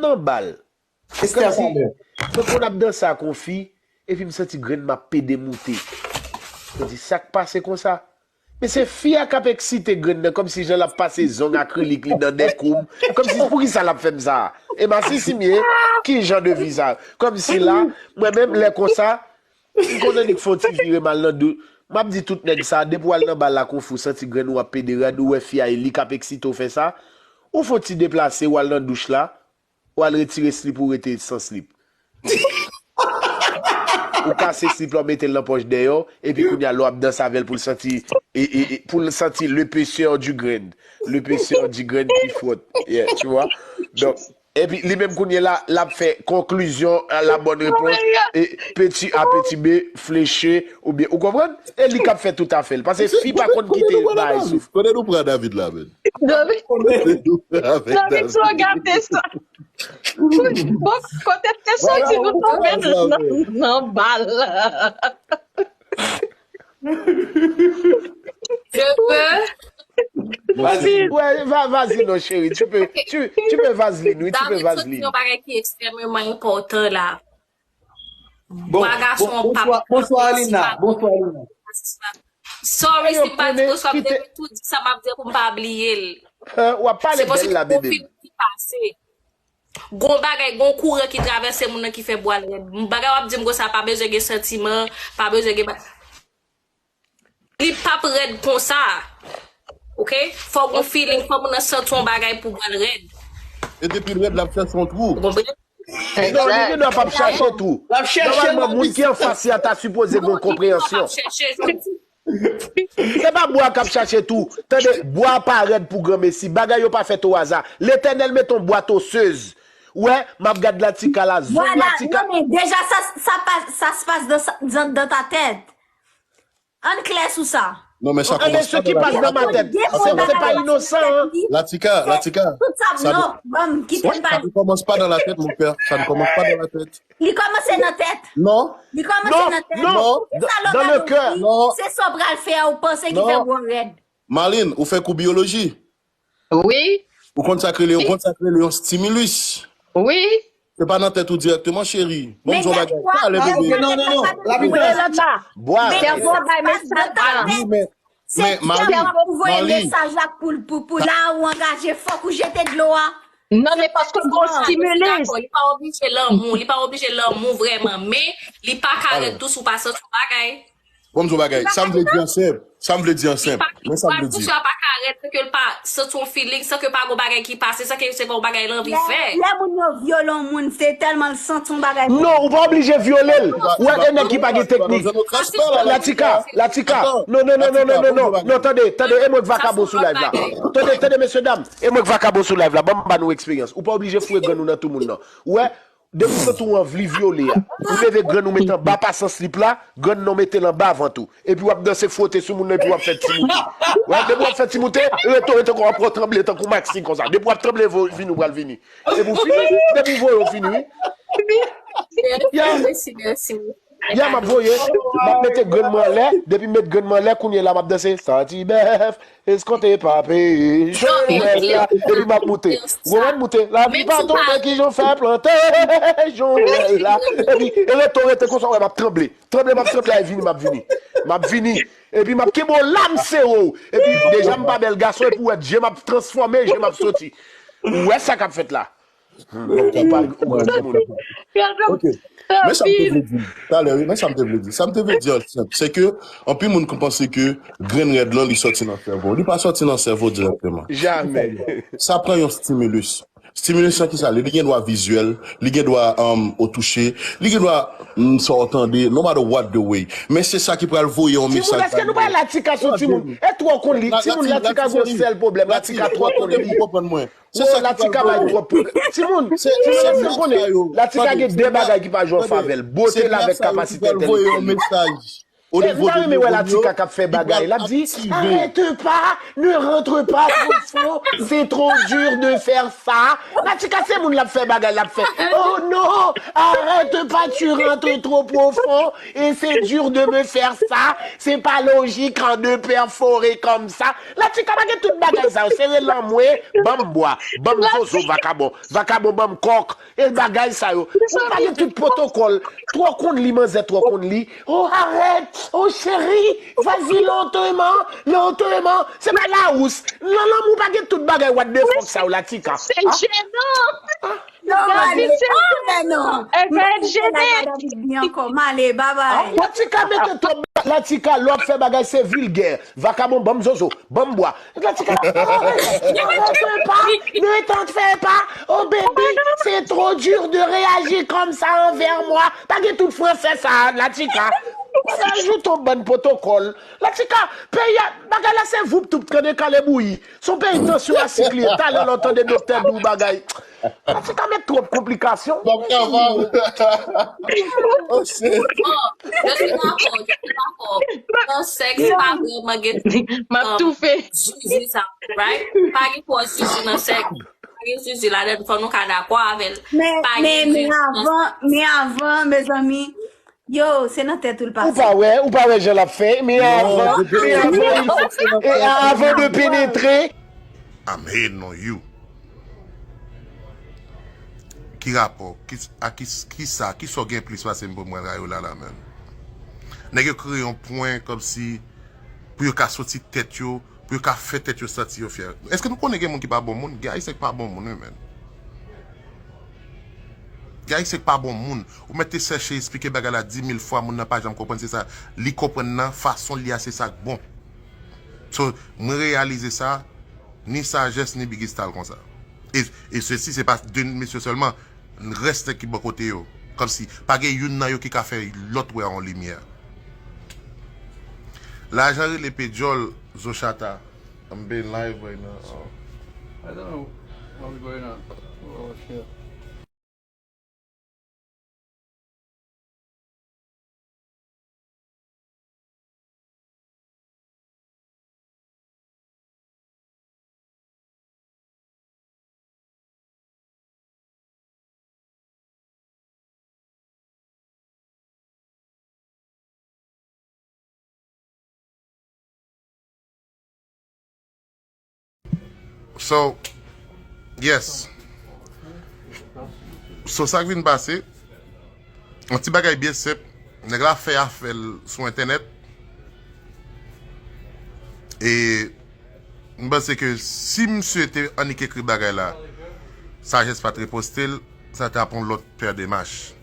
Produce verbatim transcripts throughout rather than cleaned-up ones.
An bal. Kòmsi mwen konn ap danse ak yon fi, epi m santi grenn m ap pede moute. Mwen di, sa k pase konsa? Men se fi a k ap eksite grenn nan, kòmsi jan l ap pase zong akrilik li nan nèk ou m. Kòmsi poukisa l ap fè m sa? E masisi m ye? Ki jan de vi sa? Kòmsi la, mwen menm, lè konsa, m konn annik fè yon ti vire m al nan dou-, m ap di tout nèg sa, depi w al nan bal la konfi w santi grenn ou ap pede rad, ou wè fi a e li k ap eksite w fè sa, ou fè yon ti deplase, w al nan douch la, ou al retire slip ou rete san slip. Ou kase slip la, ou mete l nan pòch dèyè w, epi kounye a lè w ap danse avè l pou l santi, e, e, e, pou l santi l'épaisseur du grain. L'épaisseur du grain ki fwòt. Yeah, tu vois? Donk, epi li menm kounye la, l ap fè conclusion à la bonne réponse. E petit A, petit B, fleche, oubyen, ou konprann? E li k ap fè tout afè l. Paske fi pa konn kite bagay souf. Kote nou pran David la, men? David, David, so gate sa. Bon, kote te soti nou tonbe nan, nan bal. Je veux. Vas-y. Ouais, va, vas-y, non, chérie. Tu peux, tu, tu peux vaseline, oui, tu peux vaseline. Yon bagay ki ekstrèmeman enpòtan la. Bon, bwa gason bon, pa bonsoir, bonsoir, Alina. Bonsoir, Alina. Sorry si m pa di bonsoir, m te tout di sa m ap di pou m pa bliye l. Hein, w ap pale bèl la, bebe. Se paske gon fi ki pase. Gon bagay, gon kouran ki travèse moun nan ki fè bwa l rèd. Bagay w ap di m konsa, pa bezwen gen santiman, pa bezwen gen ba-, li p ap rèd konsa. Oke? Fò gon feeling, fò moun nan santi yon bagay pou bwa l rèd. E depi l rèd, l ap chèche yon twou. Ou konprann? Non, li gen dwa p ap chache twou. Nòmalman, moun ki anfas li a ta sipoze gen yon konpreyansyon. Se pa bwa k ap chache twou. Tande, bwa pa rèd pou granmesi. Bagay yo pa fèt o aza. Letènèl mete yon bwa tosez. Wè, m ap gad Latika la, zong Latika. Voilà, non, men deja sa, sa pa, ça se passe dans, dans, dans ta tête. Ann klè sou sa. Non, men sa kòmanse pa nan latèt. Ki pas nan ma tèt. Se, se pa inosan, hein. Latika, Latika. Tout sa, non, ban m kite m pale. Ça ne commence pas dans la tête, mon cœur. Ça ne commence pas dans la tête. Li kòmanse nan tèt. Non. Li kòmanse nan tèt. Non. Dans le cœur. Non. Se sa w pral fè a, ou panse ki fè bwa w rèd. Marlene, ou fè kou biyoloji? Wi. Ou konn sa k rele, ou konn sa k rele yon stimulus? Wi. Se pa nan tèt ou dirèkteman, cheri. Bon, m di w yon bagay. Talè, bebe. Non, non, non. Bwa. Sèvo bay mesaj la. Wi, men, men, Marlene, Marlene. Mesaj la pou, pou, pou la ou angaje, fòk ou jete dlo a. Non, men paske l gon stimulus. Li pa oblije lanmou, li pa oblije lanmou vrèman, men li pa ka rèd tou si w pa santi yon bagay. Bon, m di w bagay, sa m vle di an senp, sa m vle di an senp, men sa m vle di. Pou sa pa ka rèd, san ke l pa santi yon feeling, san ke pa gon bagay ki pase, san ke se pa yon bagay l anvi fè. Lè, lè moun yo vyole yon moun, se tèlman l santi yon bagay. Non, ou pa oblije vyole l. Ou wè gen nèg ki pa gen teknik. Latika, Latika. Non, non, non, non, tande, tande, e mwen k vakabon sou live la. Tande, tande, mesye dam, e mwen k vakabon sou live la. Ban m ba nou eksperyans. Ou pa oblije foure grenn ou nan tou moun nan. Ou wè, depi w santi w anvi vyole a, ou leve grenn ou met anba pasan slip la, grenn nan w mete l anba vant ou. Epi w ap danse fwote sou moun nan epi w ap fè ti moute. Wè, depi w ap fè ti moute, rete w rete kò w ap tranble tankou Maxi konsa. Depi w ap tranble, vo-, vini w pral vini. Epi w fini, depi w voye w fini, wi. Mèsi, mèsi. Ya m ap voye, m ap mete grenn mwen anlè, depi m met grenn mwen anlè, kounye la m ap danse, santi bèf, eskonte pa peye, jwèl la, epi m ap moute. Ou konprann moute, lavi pa tonbe ki jan fè plante, jwèl la. Epi, e rete, rete konsa, wè, m ap tranble. Tranble, m ap tranble, ay vini, m ap vini. M ap vini. Epi m ap kenbe w la, m sere w. Epi deja m pa bèl gason, epi w wè, je m ap transfòme, je m ap soti. Ou wè sa k ap fèt la. Ok. Men sa m te vle di talè, wi, men sa m te vle di. Sa m te vle di an senp, se ke anpil moun konn panse ke grenn rèd lan, li sòti nan sèvo. Li pa sòti nan sèvo dirèkteman. Jamè. Sa pran yon stimulus. Stimulus lan ki sa? Li, li gen dwa vizyèl, li gen dwa, um, o touche, li gen dwa, mm, sa w tande, no matter what the way. Men se sa ki pral voye yon mesaj. Timoun, èske nou pa Latika sou timoun? E twò konn li. Timoun, Latika gon sèl pwoblèm. Latika twò konn li. Se sa ki pral voye. Latika bay twòp pwoblèm. Timoun, timoun, èske nou konnen Latika gen de bagay ki pa jwe an favè l, bote l avèk kapasite entèlektyèl li. O nivo de newòn yo, li pral aktive. Arrête pas, ne rentre pas trop fort, c'est trop dur de faire ça. Latika se moun l ap fè bagay, l ap fè. Oh non, arrête pas, tu rentres trop profond et c'est dur de me faire ça. C'est pas logique, hein, de perforer comme ça. Latika pa gen tout bagay sa yo, se rele anmwe, ban m bwa, ban m zozo, vakabon, vakabon, ban m kòk. E bagay sa yo. Ou pa gen tout pwotokòl. Twò konn li, manzè twò konn li. Oh, arrête. Oh, chérie, vas-y lentement, lentement. Se pa lawous. Nan lanmou pa gen tout bagay what the fuck sa yo, Latika. Se jenan. Non, Male, oh, men non. Male, bye bye. Latika mete twòp, Latika, lè w ap fè bagay, se vilgè. Vakabon, ban m zozo, ban m bwa. Latika, arrête, ne t'en fais pas, oh baby, c'est trop dur de réagir comme ça envers moi. Pa gen tout fransè sa, Latika. Rajoute yon bann pwotokòl. Latika, peyi a, bagay la se voup toup, tande kale bouyi. Se yon peyi tansyon asik li ye. Talè lè w tande doktè di w bagay. Latika met twòp konplikasyon. Bon, je suis d'accord, je suis d'accord. Nan sèks pa vrèman gen, m ap toufe. Zizi sa, right? Pa gen twò zizi nan sèks. Pa gen zizi ladan, fò nou ka dakò avè l. Men, men, men avan, men avan, mezanmi, yo, se nan tèt ou l pase. Ou pa wè, ou pa wè jan l ap fè, men avan, men avan, e avan de penetre. I'm hating on you. Ki rapò? Ki, a ki, ki sa? Ki sa w gen plis pase m pou mwen rayi w la la menm? Nèg yo kreye yon pwen kòmsi pou yo ka soti tèt yo, pou yo ka fè tèt yo santi yo fyè. Èske nou konnen gen moun ki pa bon moun? Gen Ayisyen ki pa bon moun, wi, menn. Gen Ayisyen ki pa bon moun. Ou mèt te chèche esplike bagay la di mil fwa, moun nan pa janm konprann, se sa. Li konprann nan fason li a, se sa k bon. So, mwen reyalize sa, ni Sajès, ni Biggy Stal konsa. E, e sesi, se pa de mesye sèlman, rès nèg ki bò kote yo. Kòmsi, pa gen youn nan yo ki ka fè lòt wè yon limyè. Lajan rele pe djòl, Zochata. I'm being live right now. Oh. I don't know what we're going on. Oh, shit. So, yes. So, sa k vin pase, yon ti bagay byen senp, nèg la fè afè l sou entènèt. E m panse ke si misye te annik ekri bagay la, Sajès pa t reposte l, sa t ap yon lòt pè de mach.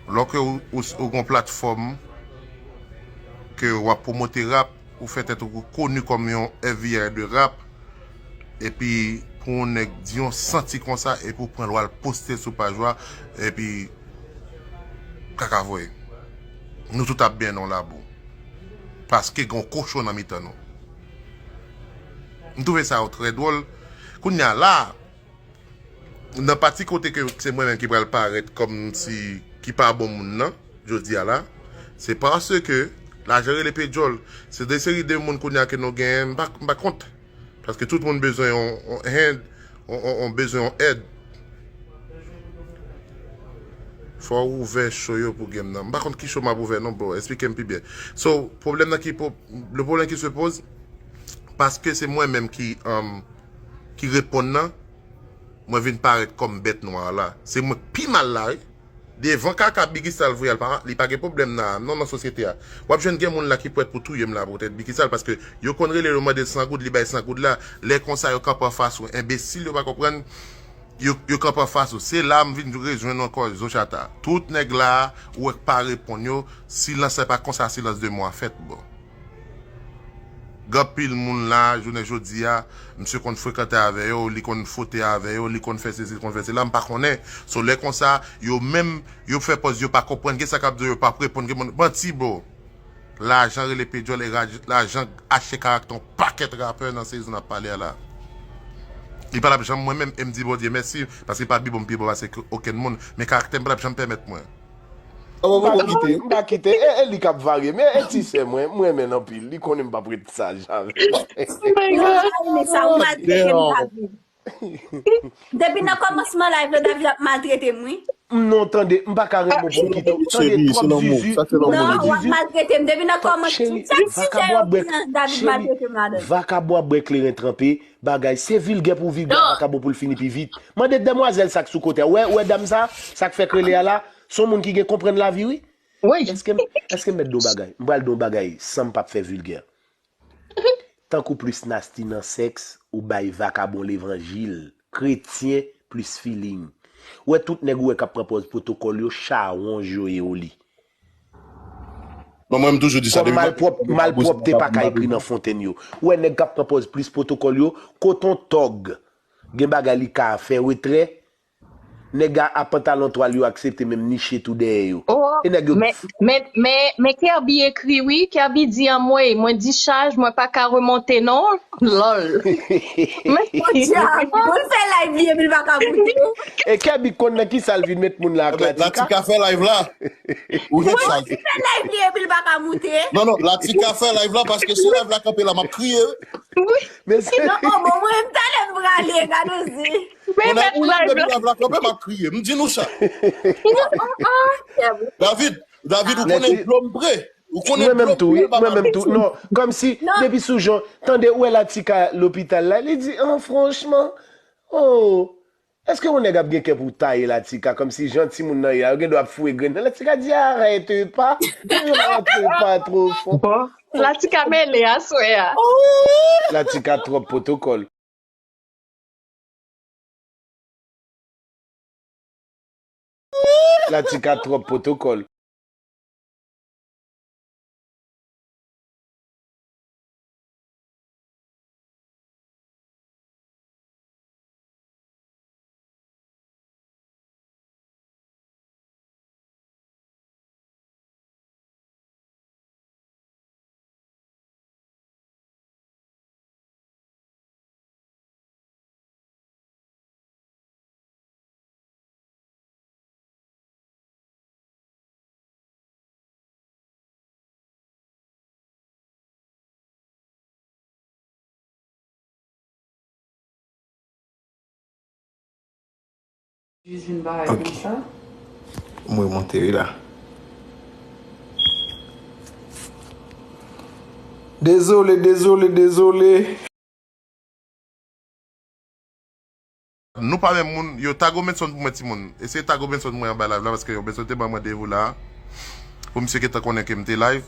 Lòske ou, ou, ou gon platfòm ke w ap pwomote rap, ou fè tèt ou koni kòm yon F V R de rap, epi pou yon nèg di yon santi konsa, epi w pran l w al poste l sou paj ou a, epi kaka voye. Nou tout ap benyen nan labou. Paske gen yon kochon nan mitan nou. M twouve sa yo trè dwòl. Kounye a la, nan pati kote ke se mwen menm ki pral parèt kòmsi ki pa bon moun nan, jodi a la, se paske Lajan rele pe djòl. Se de seri de moun kounye a ke nou genyen, m pa, m pa kont. Paske tout moun bezwen yon, yon hand, yon, yon, yon bezwen yon èd. Fò w ouvè cho yo pou game nan. M pa konn ki cho m ap ouvè non, bro. Esplike m pi byen. So, pwoblèm nan ki po-, le problème qui se pose, paske se mwen menm ki, um, ki reponn nan, mwen vin parèt kòm bèt nwa la. Se mwen k pi mal la, wi. Devan kaka Biggy Stal voye al, pa, li pa gen pwoblèm nan, non, nan sosyete a. W ap jwenn gen moun la ki prèt pou touye m la poutèt Biggy Stal, paske yo konn rele yo mande l san goud, li bay san goud la. Lè konsa, yo kanpe anfas ou. Enbesil, yo pa konprann. Yo, yo kanpe anfas ou. Se la m vin rejwenn ankò Zochata. Tout nèg la, ou wè k pa reponn yo, silans la pa konsa, silans de mò a fèt, bro. Gen anpil moun la, jounen jodi a, misye konn frekante avè yo, li konn fote avè yo, li konn fè sesi, li konn fè sela, m pa konnen. So, lè konsa, yo menm, yo fè pòz yo pa konprann, gen sa k ap di yo, yo p ap reponn, gen moun, manti, bro. Lajan rele pe djòl e raj-, Lajan achte karaktè yon pakèt rapè nan sezon n ap pale a la. Li pa t ap janm, mwen menm, e m di Bondye mèsi, paske li pa t pi bon, m pi bon pase ke okenn moun, men karaktè m pa t ap janm pèmèt mwen. M pa kite, m pa kite. E, e li k ap varye. Men e ti sè mwen, m renmen l anpil. Li konnen m p ap ret saj avè l. Oh my God. Mwen renmen sa, ou maltrete m, David. Depi nan kòmansman live la, David ap maltrete m, wi. Non, tande, m pa ka renmen w pou m kite w. Tande, twòp zizi. Twòp zizi. Non, w ap maltrete m. Depi nan kòmansman, cheri, chak sijè yo gen, David maltrete m ladan. Vakabon ap bwè kleren tranpe, bagay. Se vilgè pou vilgè, vakabon pou l fini pi vit. Mande demwazèl sa k sou kote a. Ou wè, ou wè dam sa, sa k fèk rele a la, se yon moun ki gen konprann lavi, wi. Wi. Èske m, èske m mèt di w bagay? M pral di w bagay san m p ap fè vilgè. Tankou plis nasty nan sèks, ou bay vakabon levanjil, kretyen plis feeling. Ou wè tout nèg ou wè k ap pran pòz pwotokòl yo, chawonj yo ye oli. Non, mwen m toujou di sa. Kòm depi malpwòp, malpwòpte pa ka ekri nan fontenn yo. Ou wè nèg k ap pran pòz plis pwotokòl yo, koton tòg. Gen bagay li ka fè retrè, nèg a, a pantalon twal yo aksepte menm niche tou dèyè yo. E nèg yo men, men, men, men Kerby ekri wi, Kerby di anmwey, mwen dichaj, mwen pa ka remonte non. Lòl. Men Podyab, moun fè live li epi l pa ka moute. E Kerby konn nan kisa l vin met moun la ak Latika? Latika fè live la. Ou gen chans. Mwen fè live li epi l pa ka moute. Non, non, Latika fè live la paske si live la kanpe la, m ap kriye. Wi. Men se non, oh, bon, mwen, m talè m prale, gade zi. Konnen ou la depi live la kanpe, m ap kriye. M di nou sa. David, David, ou konnen dlo m pre. Ou konnen dlo m pre, m ap kriye. Mwen menm tou, wi, mwen menm tou. Non, kòmsi, depi sou jan, tande, ou wè Latika lopital la, li di, ah, franchman, oh, èske yon nèg ap gen kè pou taye Latika, kòmsi jan timoun nan ye a, yo gen dwa ap foure grenn nan. Latika di, arrête pas, ne rentre pas trop fort. Bon, Latika mele aswè a. Latika twòp pwotokòl. Latika twòp pwotokòl. Jis vin parèt konsa. M remonte wi la. Dezole, dezole, dezole. Nou pa menm moun, yo tag Robenson pou mwen timoun. Eseye tag Robenson pou mwen anba live la paske Robenson te ban randevou la. Pou misye gentan konnen ke m te live.